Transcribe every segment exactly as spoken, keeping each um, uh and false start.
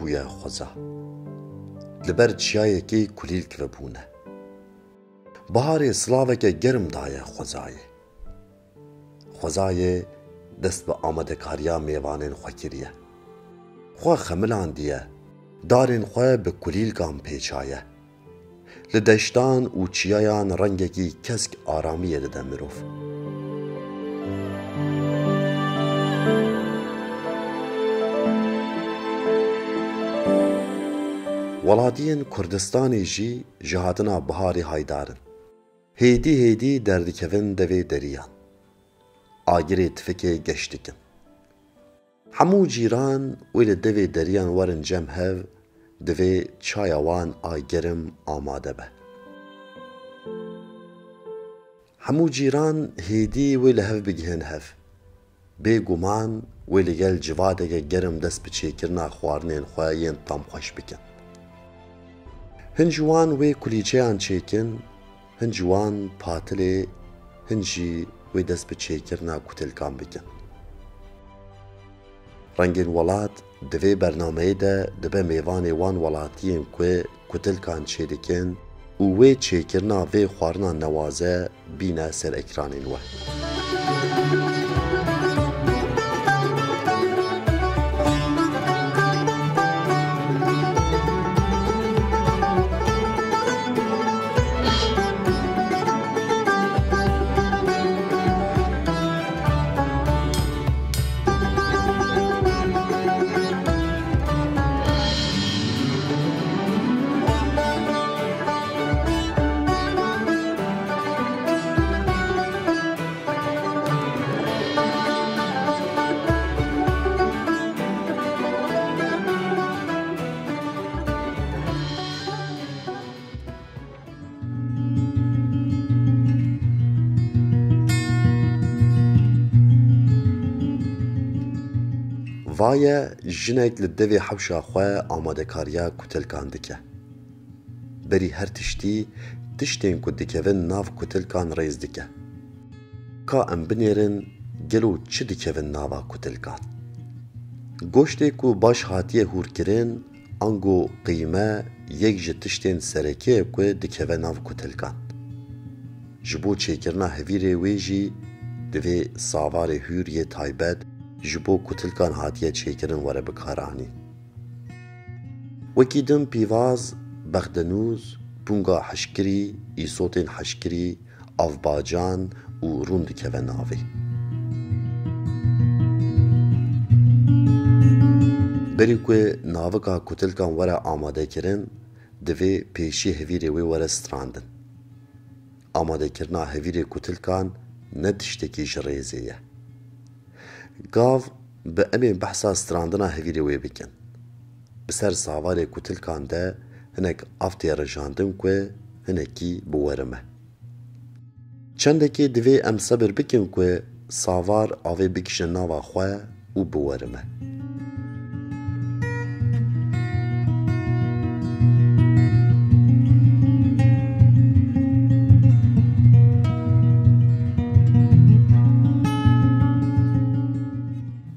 ye xweza. Li ber çiyayekê kulîlk vebûne. Biharê silaveke germ daye xwezayê. Xwezayê dest bi amadekariya mêvanên xwe kiriye. Xwe xemilandiye, darên xwe bi kulîlkan pêçaye. Li deştan û çiyayan rengekî kesk aramiyê dide mirov. Welatiyên Kurdistanê jî ji hatina biharê haydar in. Hêdî hêdî derdikevin devê deriyan. Agirê tifikê geş dikin. Hemû cîran wê li devê deriyan werin cem hev, divê çaya wan a germ amade be. Hemû cîran hêdî wê li hev bigihin hev. Bêguman wê li gel civadeke germ dest bi çêkirina xwarinên xwe yên tamxweş bikin. Hin ji wan wê kulîçeyan çêkin, hin ji wan patilê, hin jî wê dest bi çêkirina kutilkan bikin. Rengên Welat di vê bernameyê de dibe mêvanê wan welatiyên ku kutilkan çêdikin û wê çêkirina vê xwarina newaze bîne ser ekranên we. Vaye jinek li devê hewşa xwe amadekariya kutilkan dike. Berî her tiştî, tiştên ku dikevin nav kutilkan rêz dike. Ka em binêrin, gelo çi dikevin nava kutilkan? Goştê ku baş hatiye hûrkirin, ango qîme yek ji tiştên sereke ye ku dikeve nav kutilkan. Ji bo çêkirina hevîrê wê jî divê savarê hûr yê taybet ji bo kutilkan hatiye çêkirin were bikaranîn. Wekî din pîvaz, bexdenûz, punga hişkirî, îsotên hişkirî, avbacan û rûn dikeve navê. Berî ku navika kutilkan were amadekirin, divê pêşî hevîrê wê were strandin. Amadekirina hevîrê kutilkan ne tiştekî ji rêzê ye. Gav bi em ê behsa strandina hevîrê wê bikin. Bi ser savarê kutilkan de hinek av tê rijandin ku hinekî biwerime. Çendekê divê em sebir bikin ku savar avê bikişe nava xwe û biwerime.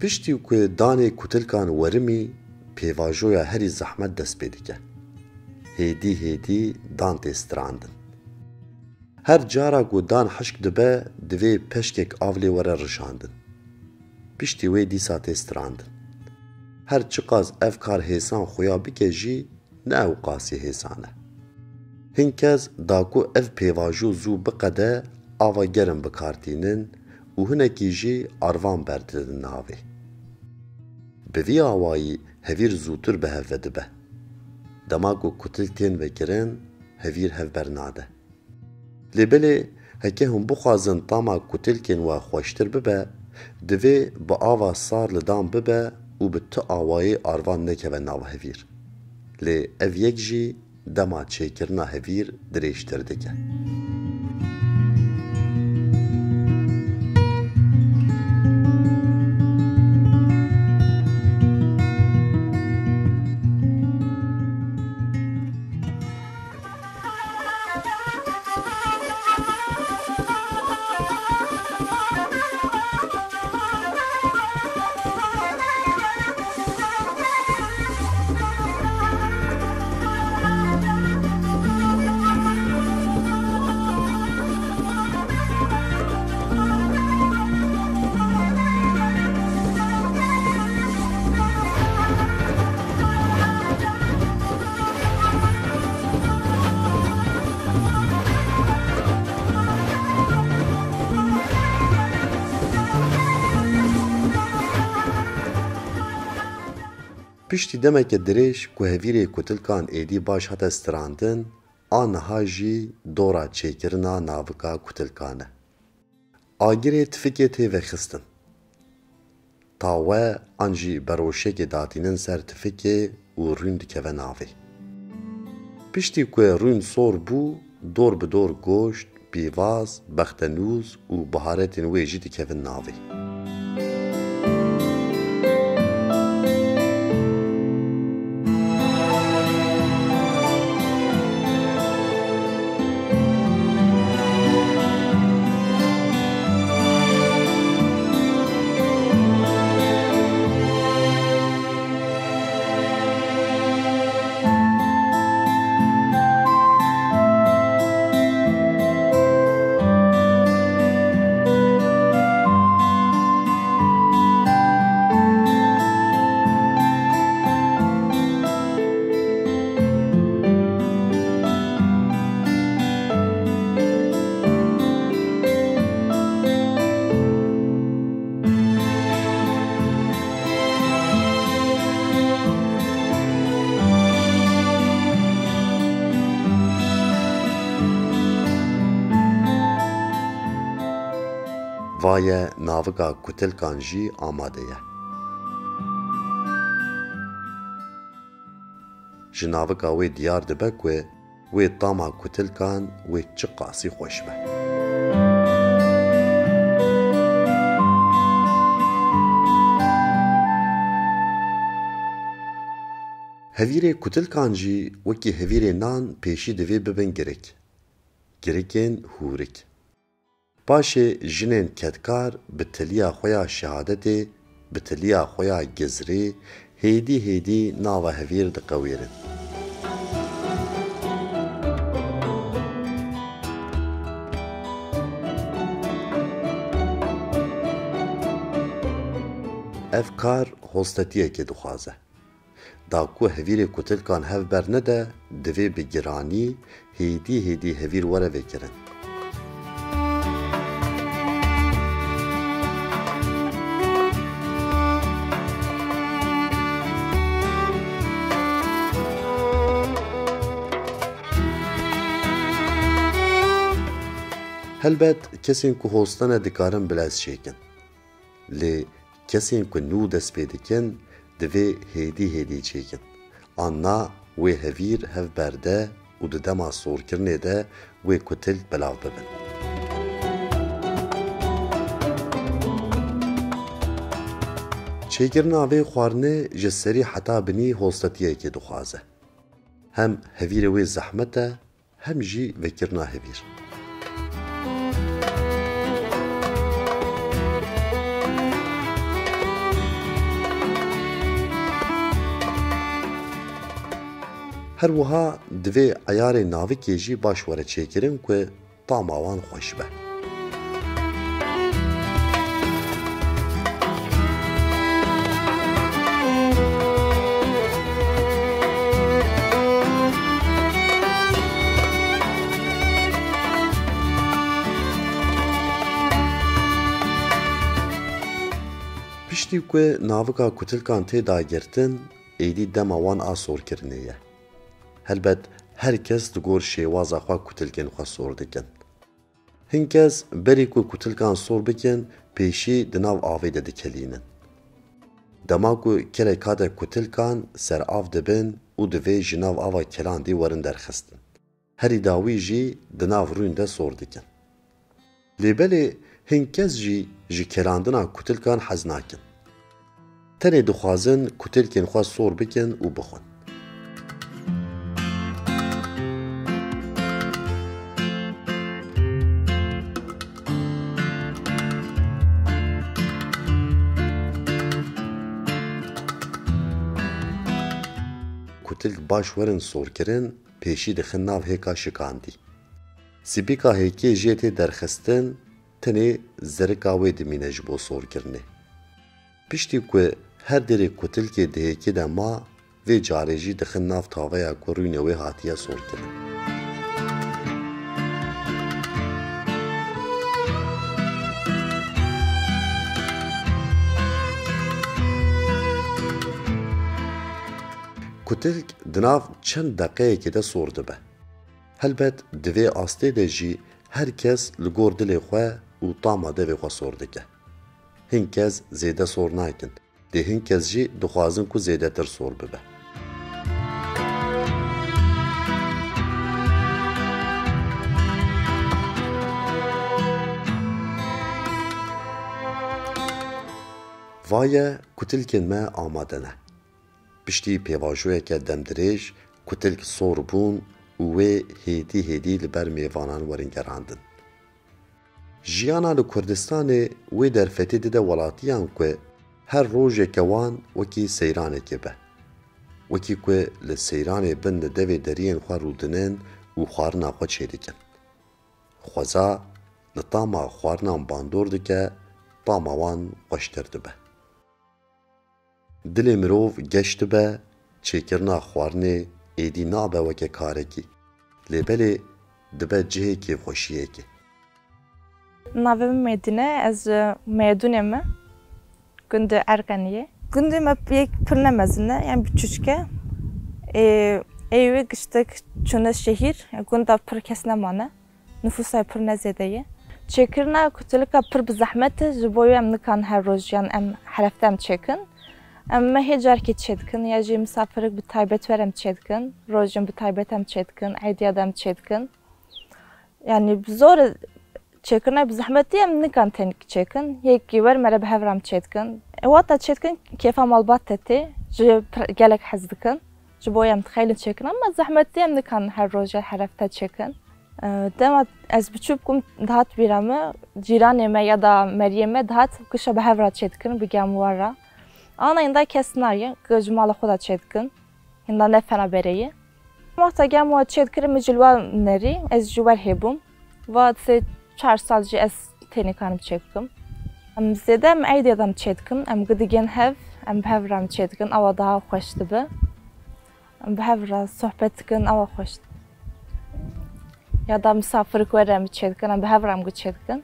Piştî ku danê kutilkan werimî, pêvajoya herî zehmet dest pê dike. Hêdî hêdî dan tê strandin. Her cara ku dan hişk dibe, divê peşkek av lê were rijandin. Piştî wê dîsa tê strandin. Her çiqas ev kar hêsan xuya bike jî, ne ew qasî hêsan e. Hin kes da ku ev pêvajo zû biqede, ava germ bi kar tînin û hinekî jî arvan berdidin navê. Bi vî awayî hevîr zûtir bi hev ve dibe. Dema ku kutil tên vekirin, hevîr hev bernade. Lê belê heke hûn bixwazin tama kutilkên we xweştir bibe, divê bi ava sar li dan bibe û bi tu awayî arvan nekeve nav hevîr. Lê ev yek jî dema çêkirina hevîr dirêjtir dike. Piştî demeke dirêj ku hevîrê kutilkan êdî baş hate strandin, a niha jî dora çêkirina navika kutilkan e. Agirê tifikê tê vexistin. Tawe an jî beroşekê datînin ser tifikê û rûn dikeve navê. Piştî ku rûn sor bû, dor bi dor goşt, pîvaz, bextenûz û biharetên wê jî dikevin navê. Vaye navika kutilkan jî amade ye. Ji navika wê diyar dibe ku wê tama kutilkan wê çiqasî xweş be. Hevîrê kutilkan jî wekî hevîrê nan pêşî divê bibin girik. Girikên hûrik. Paşê jinên kedkar bi tiliya xwe ya şehadetê, bi tiliya xwe ya gizrê, hêdî hêdî nava hevîr diqewêrin. Ev kar hostetiyekê dixwaze. Da ku hevîrê kutilkan hev bernede, divê bi giranî hêdî hêdî hevîr were vekirin. Helbet kesên ku hostene dikarin bilez çêkin. Lê kesên ku nû dest pê dikin, divê hêdî hêdî çêkin. Anna wê hevîr hev berde û di dema sorkirinê de wê kutilk belav bibin. Çêkirina vê xwarinê ji serî heta binî hostetiyekê dixwaze. Hem hevîrê wê zehmet e, hem jî vekirina hevîr. Her wiha divê eyarê navikê jî baş were çêkirin ku tama wan xweş be. Piştî ku navika kutilkan tê dagirtin, êdî dema wan a sorkirinê ye. Helbet her kes di gor şêwaza xwe kutilkên xwe sor dikin. Hin kes berî ku kutilkan sor bikin, pêşî di nav avê de dikelînin. Dema ku kelek hate kutilkan, ser av dibin û divê ji nav ava kelandî werin derxistin. Herî dawî jî di nav rûn de sor dikin. Lê belê hin kes jî ji kelandina kutilkan hez nakin. Tenê dixwazin kutilkên xwe sor bikin û bixwin. Kutilk baş werin sorkirin, pêşî dixin nav hêka şikandî. Sipîka hêkê jê tê derxistin, tenê zerika wê dimîne ji bo sorkirinê. Piştî ku her dêrê kutilkê di hêkê de ma, vê carê jî dixin nav taveya ku rûnê wê hatiye sorkirin. Kutilk di nav çend deqeyekê de sor dibe. Helbet di vê astê de jî her kes li gor dilê xwe û tama devê xwe sor dike. Hin kes zêde sor nakin. Lê hin kes jî dixwazin ku zêdetir sor bibe. Vaye kutilkên me amade ne. Piştî pêvajoyeke demdirêj, kutilk sor bûn û wê hêdî hêdî li ber mêvanan werin gerandin. Jiyana li Kurdistanê wê derfetê dide welatiyan ku her rojeke wan wekî seyranekê be. Wekî ku li seyranê bin li devê deriyên xwe rûdinin û xwarina xwe çêdikin. Xweza li tama xwarinan bandor dike, tama wan xweştir dibe. Dilê mirov geş dibe, çêkirina xwarinê êdî nabe weke karekî. Lê belê dibe cihê kêfxweşiyekê. Navê min Medîne, ez ji Mêdûnê me, gundê Erqeniyê. Gundê me yek pir ne mezin e, yani biçûçik e. Ê, ê wê giştek çûne şehîr, gunda pir kes nemane. Nifûsa pir ne zêde ye. Çêkirina kutilika pir bi zehmet e, ji bo wê em nikan her roj yan em her hefte em çêkin. Em me hê carekê çêdikin, ya jî misafirik bi taybet were em çêdikin, rojên bi taybet em çêdikin, eydiya de em çêdikin. Yani bi zor e, çêkirina bi zehmetî em nikan tenê çêkin. Yekî wer me re bi hev re em çêdikin. E, wata çêdikin kêfa malbat te tê, ji pir-, gelek hez dikin. Ji bo em dixeylin çêkin, ama zehmetî em nikan her roj ya her hefte çêkin. E, dema ez biçûk bûm, dihat bîra me, cîranê me ya da meriyê me dihat gişa bi hev re çêdikin, bi gem wan re. Ana inda kes nayê, ku ji mala xwe de çêdikin. Hinda ne fena berê ye. Wexta gem wan çêdikirin, min ji li wan nerî, ez ji wer hêbûm. Va sê çar sal jî ez tê nikarim çêbikim. Em zêde em eydê de em çêdikin, em gidigên hev, em bi hev re em çêdikin, awa daha xweş dibe. Em bi hev re sohbet dikin, awa xweş. Ya da misafirik were em çêdikin, em bi hev re em gu çêdikin.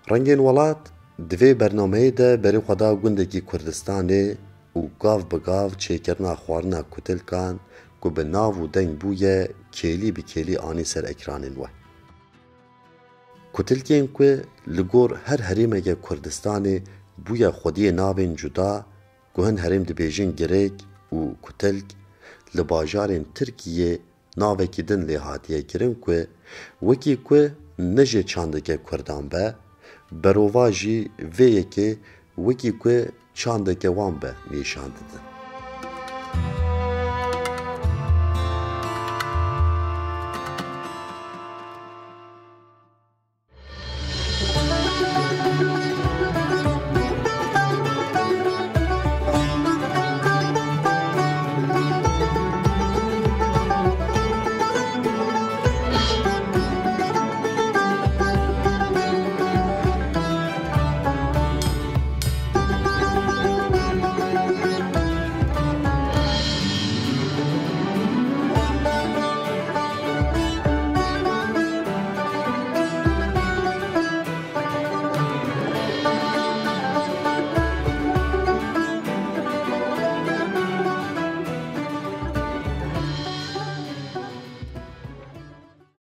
Rengên Welat di vê bernameyê de berê xwe da gundekî Kurdistanê û gav bi gav çêkirina xwarina kutilkan ku bi nav û deng bûye, kêlî bi kêlî anî ser ekranên we. Kutilkên ku li gor her herêmeke Kurdistanê bûye xwediyê navên cuda, ku hin herêm dibêjin girêk û kutilk, li bajarên Tirkiyê navekî din lê hatiye kirin ku wekî ku ne jê çandeke Kurdan be, berovajî vê yekê wekî ku çandeke wan be nîşan didin.